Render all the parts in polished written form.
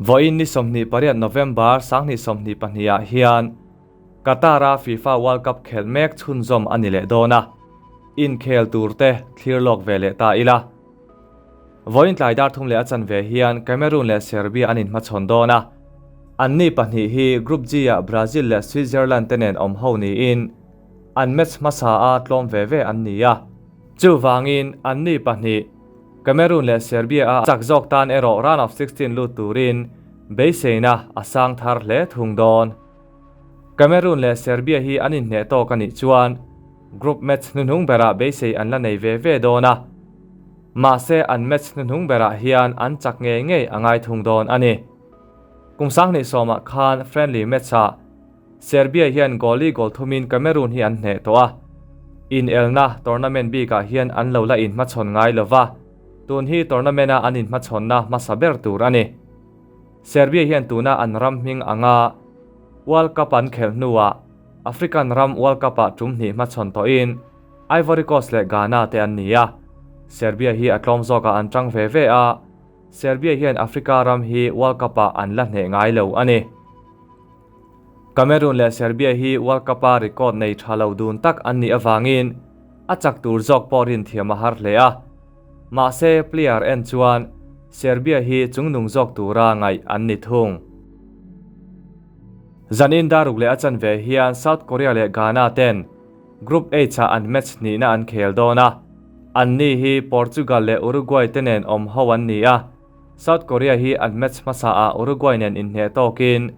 Vawiin ni 28 November 2022 ah hian Qatar-a FIFA World Cup khelh mek chhunzawm a ni leh dawn a, inkhel tur te thlir lawk ve leh ta ila. Vawiin tlai dar thum leh a chanve hian Cameroon leh Serbia an inhmachhawn dawn a, anni pahnih hi Group G-ah Brazil leh Switzerland te nen awm ho niin an match hmasa a tlawm ve ve an ni a. Chuvangin anni pahnih Cameroon leh Serbia a chak zawk tan erawh round of 16 lut turin beiseina a sang thar hle thung dawn. Cameroon leh Serbia hi an inhneh tawk a nih chuan group match hnuhnung berah beisei an la nei ve ve dawn a, mahse an match hnuhnung berah hian an chak ngei ngei a ngai thung dawn a ni. Kum 2010 ah khan friendly match ah Serbia hian goal-i goal thumin Cameroon hi an hneh tawh a, inelna tournament bikah hian an lo la inhmachhawn ngai lo va, tun hi tournament-a an inhmachhawnna hmasa ber tur a ni. Serbia hian tuna an ram hming anga World Cup an khelh hnuah African ram World Cup-ah tum hnih hmachhawn tawhin Ivory Coast leh Ghana te an ni a, Serbia hi a tlawm zawkah an tang ve ve a, Serbia hian Africa ram hi World Cup-ah an la hneh ngai lo a ni. Cameroon leh Serbia hi World Cup-a record nei tha lo dun tak an nih avangin a chak tur zawk pawh rinthiam a har hle a. Mahse, player en chuan Serbia hi chungnung zawk tura ngaih an ni thung. Zanin daruk leh a chanve hian South Korea leh Ghana ten Group H-ah an match hnihna an khel dawn a. Anni hi Portugal leh Uruguay te nen awm ho an ni a. South Korea hi an match hmasa ah Uruguay nen inhneh tawkin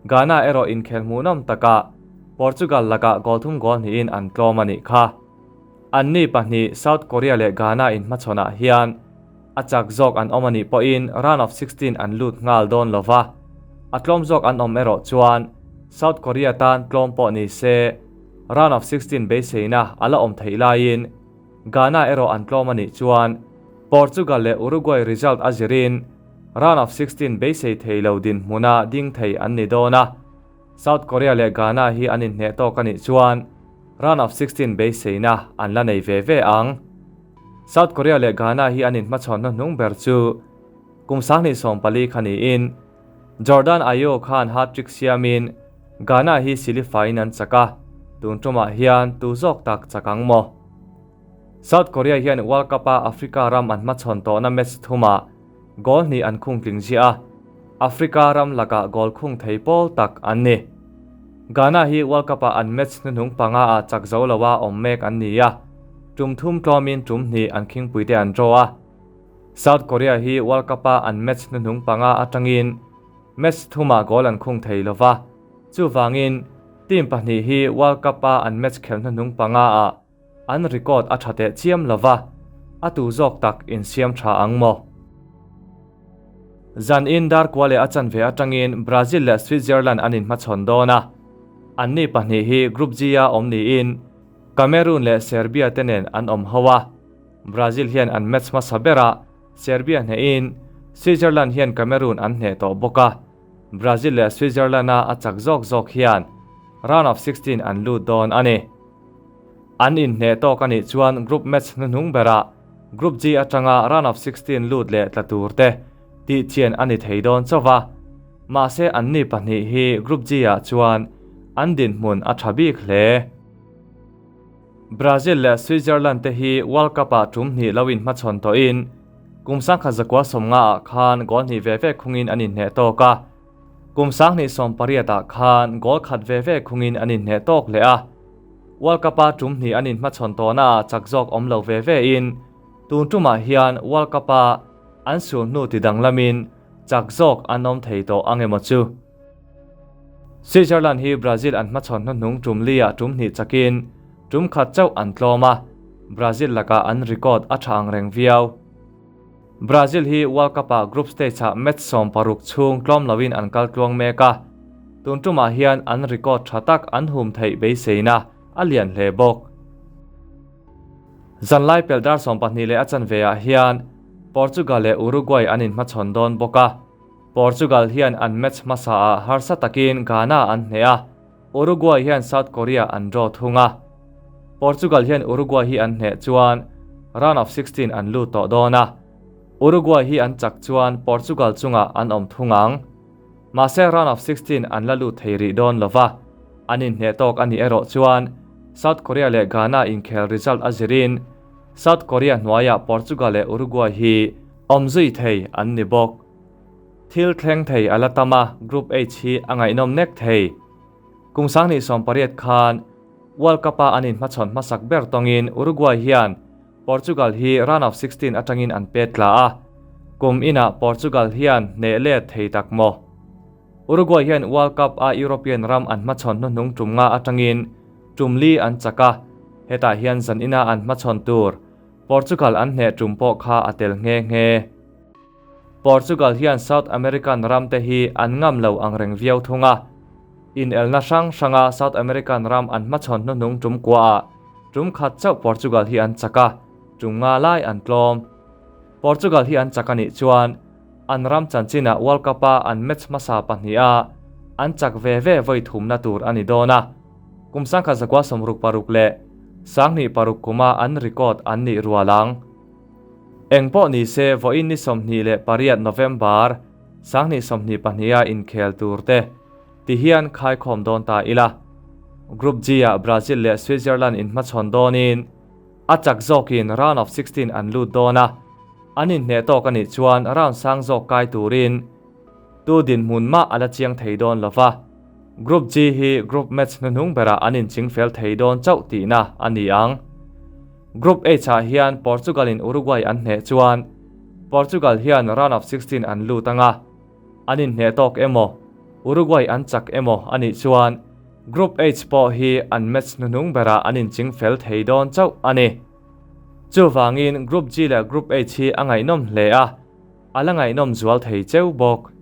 Ghana erawh inkhel hmuhnawm takah Portugal lakah goal thum goal hnihin an tlawm a nih kha. Anni pahnih South Korea leh Ghana inhmachhawnah hian a chak zawk an awm a nih pawhin round of 16 an lut nghal dawn lo va, a tlawm zawk an awm erawh chuan South Korea tan tlawm pawh ni se round of 16 beiseina a la awm theih laiin Ghana erawh an tlawm a nih chuan Portugal leh Uruguay result a zirin round of 16 beisei thei lo dinhmuna ding thei an ni dawn a, South Korea leh Ghana hi an inhneh tawk a nih chuan round of 16 beiseina an la nei ve ve ang. South Korea leh Ghana hi an inhmachhawn hnuhnung ber chu kum 2014 kha niin Jordan Ayew khan hat-trick siamin Ghana hi silifaiin an chak a, tun tumah hian tu zawk tak chak ang maw? South Korea hian World Cup-a Africa ram an hmachhawn tawhna match thumah goal hnih an khung tling ziah a, Africa ram lakah goal khung thei pawl tak an ni. Ghana hi World Cup-a an match hnuhnung panga ah chak zo loa awm mek an ni a, tum thum tlawmin tum hnih an khingpuite an draw a. South Korea hi World Cup-a an match hnuhnung panga atangin match thumah goal an khung thei lo va, chuvangin team pahnih hi World Cup-a an match khelh hnuhnung panga ah an record a tha teh chiam lo va, a tu zawk tak insiam tha ang maw? Zanin dar kua leh a chanve atangin Brazil leh Switzerland an inhmachhawn dawn a, anni pahnih hi Group G-a awm niin Cameroon leh Serbia te nen an awm ho a. Brazil hian an match hmasa berah Serbia hnehin Switzerland hian Cameroon an hneh tawh bawk a, Brazil leh Switzerland-a a chak zawk zawk hian round of 16 an lut dawn a ni. An inhneh tawk a nih chuan group match hnuhnung berah Group G atanga round of 16 lut leh tla tur te tih chian a ni thei dawn chauh va, mahse anni pahnih hi Group G-ah chuan an dinhmun a tha bik hle. Brazil leh Switzerland te hi World Cup-ah tum hnih lo inhmachhawn tawhin kum 1950 ah khan goal hnih ve ve khungin an inhneh tawk a, kum 2018 ah khan goal khat ve ve khungin an inhneh tawk leh a. World Cup-a tum hnih an inhmachhawn tawhnaah chak zawk awm lo ve ve in tun tumah hian World Cup-a an sul hnu ti danglamin chak zawk an awm thei tawh ang emaw chu. Switzerland hi Brazil an hmachhawn hnuhnung tum li-ah tum hnih chakin tum khat chauh an tlawm a, Brazil lakah an record a tha ang reng viau. Brazil hi World Cup-ah group stage-ah match 16 chhung tlawm loin an kal tluang mek a, tun tumah hian an record tha tak an hum theih beiseina a lian hle bawk. Zanlai pelh dar 12 leh a chanve ah hian Portugal leh Uruguay an inhmachhawn dawn bawk a. Portugal hian an match hmasa ah harsa takin Ghana an hneh a, Uruguay hian South Korea an draw thung a. Portugal hian Uruguay hi an hneh chuan round of 16 an lut tawh dawn a. Uruguay hi an chak chuan Portugal chungah an awm thung ang. Mahse round of 16 an la lut thei rih dawn lova, an inhneh tawk a nih erawh chuan South Korea leh Ghana inkhel result a zirin South Korea hnuaiah Portugal leh Uruguay hi awm zui thei an ni bawk. Thil thleng thei a la tam a, Group H hi a ngaihnawm nek thei. Kum 2018 khan World Cup-a an inhmachhawn hmasak ber tawngin Uruguay hian Portugal hi round of 16 atangin an pet tla a, kum inah Portugal hian hneh let thei tak maw? Uruguay hian World Cup a European ram an hmachhawn hnuhnung tum nga atangin tum li an chak a, hetah hian zan ina an hmachhawn tur Portugal an hneh tum pawh kha a tel nghe nghe. Portugal hian South American ram te hi an ngam lo ang reng viau thung a, inelna hrang hranga South American ram an hmachhawn hnuhnung tum kuaah tum khat chauh Portugal hi an chak a, tum nga lai an tlawm. Portugal hi an chak a nih chuan an ram chanchinah World Cup-a an match hmasa pahniha an chak ve ve vawi thumna tur a ni dawn a, kum 1966 leh 2006 kuma an record an nih rual ang. Eng pawh ni se vawiin ni 28 November 2022 a inkhel tur te ti hian khaikhawm dawn ta ila. Group G-ah Brazil leh Switzerland inhmachhawn dawnin a chak zawkin round of 16 an lut dawn a, an inhneh tawk a nih chuan round sang zawk kai turin tu dinhmun mah a la chiang thei dawn lo va. Group G hi group match hnuhnung berah an inching fel thei dawn chauh tihna a ni ang. Group H-ah hian Portugal-in Uruguay an hneh chuan Portugal hian round of 16 an lut ang a, an inhneh tawk emaw, Uruguay an chak emaw a nih chuan Group H pawh hi an match hnuhnung berah an inching fel thei dawn chauh a ni. Chuvangin Group G leh Group H hi a ngaihnawm hle a, a la ngaihnawm zual thei cheu bawk.